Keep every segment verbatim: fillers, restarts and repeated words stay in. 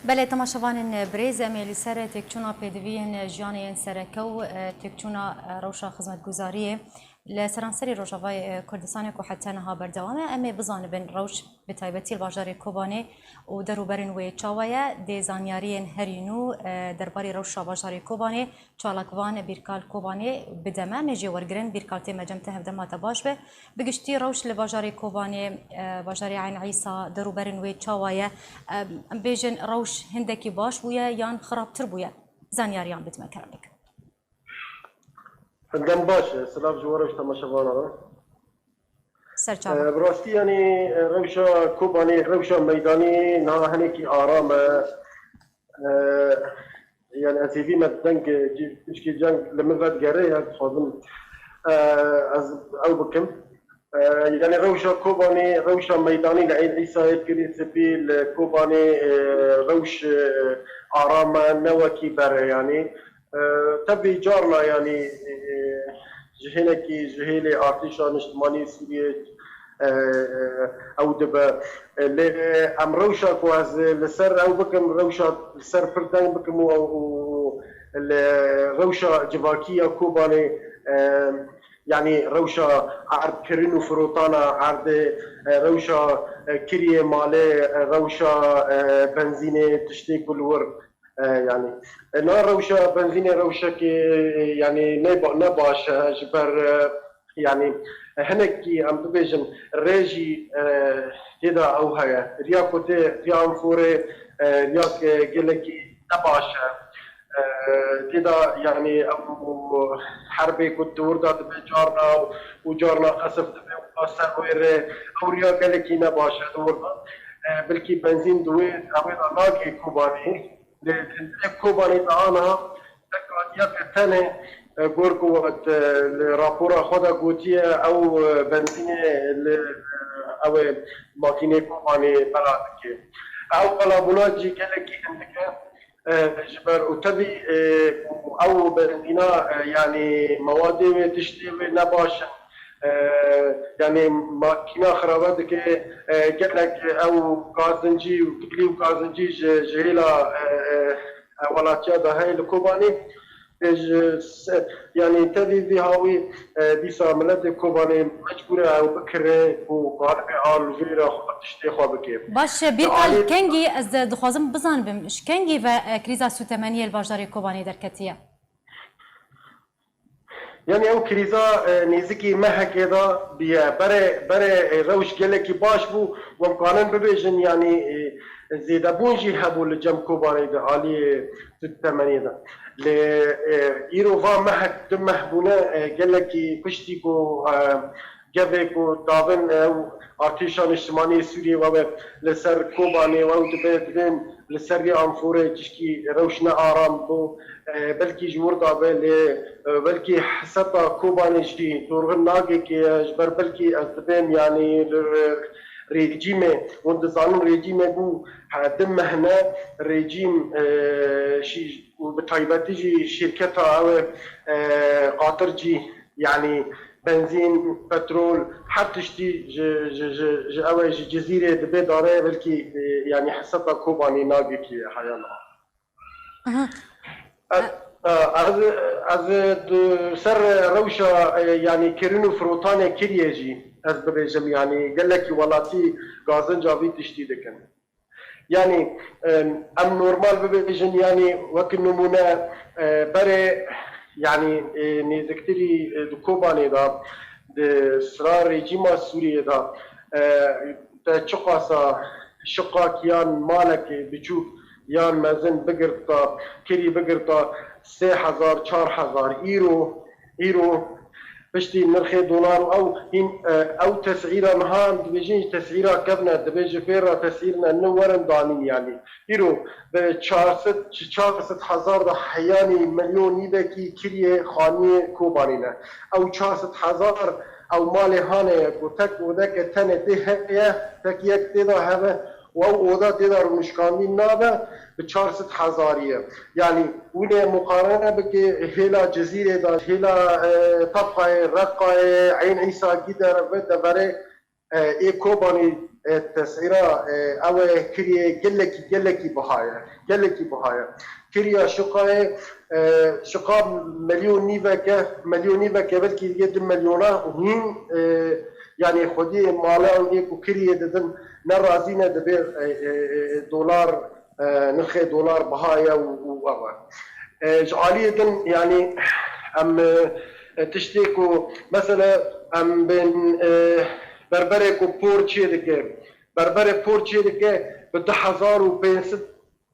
Belê, temaşevanên birêz, em ê li ser têkçûna pêdiviyên jiyanê yên sereke û, e, têkçûna, e, rewşa xizmetguzariyê li seranserî Rojavayê, e, Kurdistanê ku heta niha berdewam e, em ê bizanibin rewş bi taybetî li bajarê Kobanê û derûberên wê çawa ye. Dê zanyariyên herî nû, e, derbarê rewşa bajarê Kobanê çalakvan Bîrkal Kobanê bide me. Em ê jê wergirin. Bîrkal, tê me cem te hevdema te baş be. Bi giştî rewş li bajarê Kobanê, e, bajarê Eyn Îsa, derûberên wê çawa ye? E, em bêjin rewş hindekî baş bûye yan xirabtir bûye? Zanyariyan bidime kerem bikin. Dem baş e. Silav ji we re, ji temaşevanan re. Ser çavan. E, bi rastî, yanî, e, rewşa Kobanê, rewşa meydanî niha hinekî aram e. E, yanî ez hêvî me deng, e, ci-, tişkî ceng li min vedigere, ya dixwazim, e, ez ew bikim. E, yanî rewşa Kobanê, rewşa meydanî li Eyn Îsayê, Kirê Spî, li Kobanê, e, rewş, e, aram e, ne wekî bere yanî. E, tevî carna, yanî, e, ji hêlekî, ji hêlê artêşa niştimanî Sûriyê, e, ew dibe. E, lê em rewşa ku ez li ser ew bikim, rewşa li ser pir deng bikim û, û li rewşa civakî ya Kobanê, e, yanî rewşa erdkirin û firotana erdê, e, rewşa, e, kiriyê malê, e, rewşa, e, benzînê, tiştê ku li wir E, yanî, e, na rewşa benzînê rewşekê, e, yanî ne ba-, ne baş e, ji ber, e, yanî, e, hinekî em bibêjin rê jî, e, tê de ew heye. Riya ku tê, riya Anforê, e, riya, e, gelekî ne baş e. E, tê de, yanî, ew herbê ku di wir de dibe carna û carna qesif dibe û ser wê rê, ew riya gelekî ne baş e di wir de. E, belkî benzîn di wê, ew ê de nagê Kobanê. Lê li Kobanê de aniha tek aliyeke tenê, e, gor ku we, e, li rapora xwe de gotiye, ew, e, benzînê li, e, ew ê makînê Kobanê bela dike. Ew belabûna jî gelekî hindik e, e, ji ber û tevî, e, ew benzîna, e, yanî mewadê wê, tiştê wê ne baş in. E, yanî makîna xirabe dike, e, gelek ew gazincî û kilî û gazincî ji, ji hêla, e, e, e, welatiya de heye li Kobanê. E, ji se-, yanî tevî vî hawî, e, dîsa miletê Kobanê mecbûr e ew bikire û galibê alvêra xwe, tiştê xwe bike. Baş e, Bîrkal, kengî ez dixwazim bizanibim, ji kengî ve, e, krîza sûtemeniyê li bajarê Kobanê derketiye? Yanî ew krîza, e, nêzikî mehekê de bûye. Berê, berê, e, rewş gelekî baş bû. Em kanin bibêjin, yanî, e, zêdebûn jî hebû li cem Kobanê de, aliyê sûtemeniyê de. Lê, e, îro va mehek, du meh bûne, e, gelekî piştî ku, e, gevê ku davin ew artêşa niştimanî Sûriyê we be li ser Kobanê we û dibe, dibên li ser rê Anforê tişkî rewş ne aram bû. E, belkî ji wir de be, lê, e, belkî heseta Kobanê jî dorxin nagekê ye, ji ber belkî ez dibêm, yanî li re-, rejîmê, hûn dizanin rejîmê bû, he, du mehne rejîm, e, şî-, û bi taybetî jî şîrketa ew e, e, qatircî, yanî benzîn, petrol, her tiştî ji, ji, ji, ji ew e, ji Cizîrê dibe dare, belkî, e, yanî heseta Kobanê nagekê heye niha. Aha. Ez, e, ez, ez di ser rewşa, e, yanî kirin û firotanê kiriyê jî ez bibêjim, yanî gelekî welatî gazinca vî tiştî dikin. Yanî, em, em normal bibêjin, yanî wek nimûne, e, berê, yanî, e, nêziktirî, e, di Kobanê de, di sira rejîma Sûriyê de, e, te çiqasa şiqak yan malek biçûk yan mezin bigirta, kirî bigirta sê hezar, çar hezar îro, îro, piştî nirxê dolar û ew hîn, e, ew tesîra niha em dibêjin ji tesîra kevn e, dibê ji vê re tesîr ne, ne werin danîn yanî. Îro bi çar sed, çar sed hezar de heyanî milyon nîvekî kiriyê xaniyê Kobanê ne. Ew çar sed hezar ew malê hane ye ku tek odeke tenê tê heye, tek yek tê de hebe, û ew oda tê de rûnişkandî nabe, bi çar sed hezarî ye. Yanî wî lê muqarene bike hêla Cizîrê de, hêla, e, Tebqayê, Reqayê, Eyn Îsa, Gîder ve deverê, e, ê Kobanê e, tesîra, e, ew ê kiriyê gelekî, gelekî biha ye. Gelekî biha ye. Kiriya şiqayê, e, şiqa milyon nîveke, milyon nîveke belkî yê du milyona û hîn, e, yanî xwedî maleyan ê ku kiriyê didin ne razî ne dibê, e, e, e, dolar, e, nirxê dolar biha ye û, û ev e. E, ji aliyê din, yanî em, e, tiştê ku mesela em bên, e, berberê ku por çê dike, berberê por çê dike bi du hezar û pênc sed,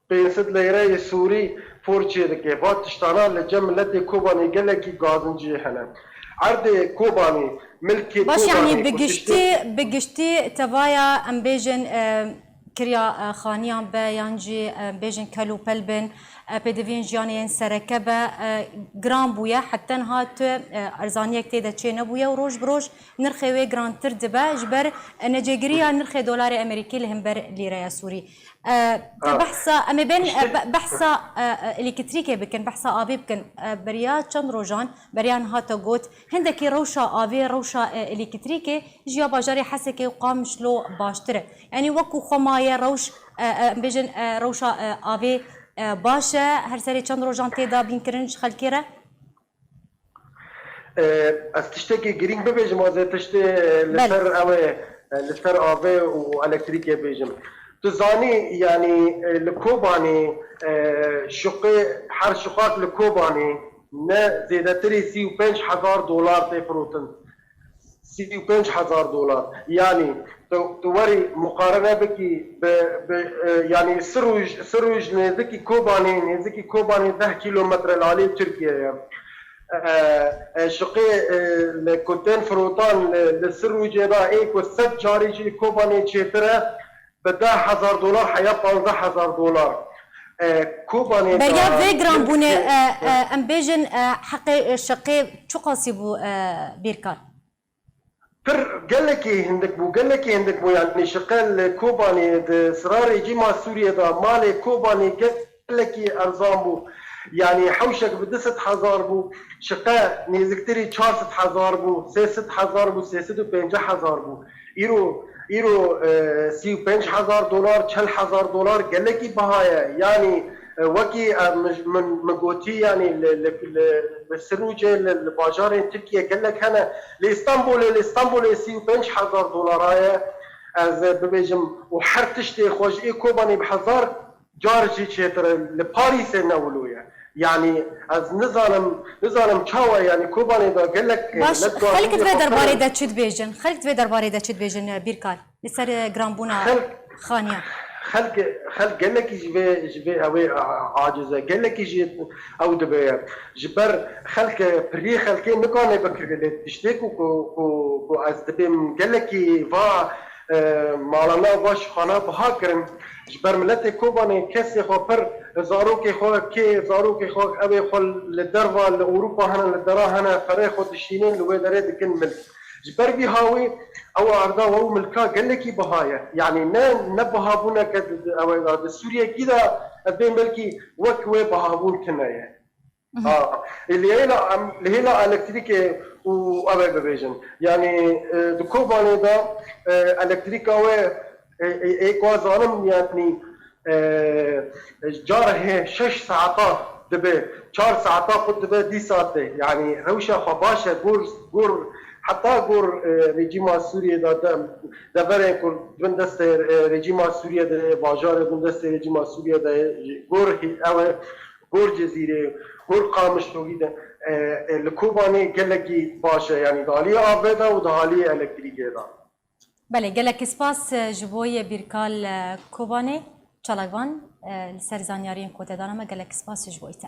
pênc sed leyreyê Sûrî por çê dike. Va tiştana li cem miletê Kobanê gelekî gazincî hene. Erdê Kobanê, milkê Baş, yanî Kobanê bi ku tiştê giştî, bi giştî tevaya em bêjin, e, kiriya, e, xaniyan be yan jî, e, bêjin kel û pel bin, e, pêdiviyên jiyanê yên sereke be, e, giran bûye. Heta niha tu, e, erzaniyek tê de çê nebûye û roj bi roj nirxê wê girantir dibe ji ber, e, necêgiriya nirxê dolarê Amerîkî li hember lîreya Sûrî. E, te Ha. behsa, em ê bên, e, Tiştek be-, behsa, e, e, elektrîkê bikin, behsa avê bikin. E, beriya çend rojan, beriya niha te got, hindekî rewşa avê, rewşa, e, elektrîkê ji ya bajarê Hesekê û Qamişlo baştir e. Yanî wekû xwe maye rewş, e, e, em bêjin, e, rewşa, e, avê, e, baş e, her serê çend rojan tê dabînkirin ji xelkê re? E, ez tiştekî girîng bibêjim, ez ê tiştê, e, li Belê. ser ew ê, e, li ser avê û elektrîkê bêjim. Tu zanî, yanî, e, li Kobanê, e, şiqê, her şiqak li Kobanê ne zêdetirî sî û pênc hezar dolar tê firotin. Sî û pênc hezar dolar. Yanî tu, tu werî muqarene bikî bi, bi, e, yanî sirûj, sirûj nêzikî Kobanê, nêzikî Kobanê deh kîlometre li alî Tirkiye ye. E, e, şiqê, e, li ku tên firotan li, li sirûcê de ê ku sed carî jî Kobanê çêtir e, bi deh hezar dolar heya panzdeh hezar dolar. E, Kobanê Beriya da vê giranbûnê, milkê e, e, em bêjin, e, heqê, e, şiqê çiqasî bû, e, Bîrkar? Pir gelekî hindik bû, gelekî hindik bû. Yanî şiqe li Kobanê di sira rejîma Sûriyê de malê Kobanê gelekî erzan bû. Yanî hewşek bi du sed hezar bû, şiqe nêziktirî çar sed hezar bû, sê sed hezar bû, sê sed û pêncî hezar bû. Îro, îro, e, sî û pênc hezar dolar, çel hezar dolar gelekî biha ye. Yanî, e, wekî, e, min, min, min gotî, yanî li, li, li, li Sirûcê, li, li bajarên Tirkiye gelek hene. Li Îstanbulê, li Îstanbulê sî û pênc hezar dolara ye. Ez, e, bibêjim, û her tiştê xwe ji ê Kobanê bi hezar car jî çêtir e. Li Parîsê ne wilo ye. Yanî ez nizanim, nizanim çawa, yanî Kobanê de gelek, e, Baş, milet xelk gazî di vê xwe derbarê pir de çi dibêjin? Xelk di vê derbarê de çi dibêjin, e, Bîrkar? Li ser, e, giranbûna Xelk, xaniyan. Xelk, xelk gelekî ji vê, ji vê ew ê a-, aciz e. Gelekî jî ew dibe ye. Ji ber xelk, e, piriyê xelkê nikane bikirin. Lê tiştê ku, ku, ku, ku ez dibêm gelekî va, e, malana va şixana biha kirin. Ji ber miletê Kobanê kesê xwe pir, zarokê xwe kê, zarokê xwe ew ê xwe li derva, li Ewropa hene, li dera hene, ferê xwe dişînin, li wê derê dikin milk. Ji ber vî hawî ew arda we û milka gelekî biha ye. Yanî ne, ne bihabûneke di, di, ew ê de, di Sûriyekî de ez bên belkî wek wê bihabûn tune ye. Mhm. Ha, ê, li hêla em, li hêla elektrîkê û ev ê bibêjin. Yanî, e, di Kobanê de, e, elektrîka wê, e, e, ê ku zanim, yanî, e, car hê şeş saeta dibe, çar saeta xwe dibe dîsa tê. Yanî rewşa xwe baş e, gor, gor, heta gor, e, rejîma Sûriyê de, de, deverên ku bin destê, e, rejîma Sûriyê de, bajarê bin destê rejîma Sûriyê de, gor hê-, ew e, gor Cizîrê, gor Qamişloyî de, e, e, li Kobanê gelekî baş e, yanî di aliyê avê de û di aliyê elektrîkê de. Belê, gelek spas, e, ji bo yê Bîrkal, e, Kobanê, çalakvan, e, li ser zanyariyên ku te dana me, gelek spas ji bo te.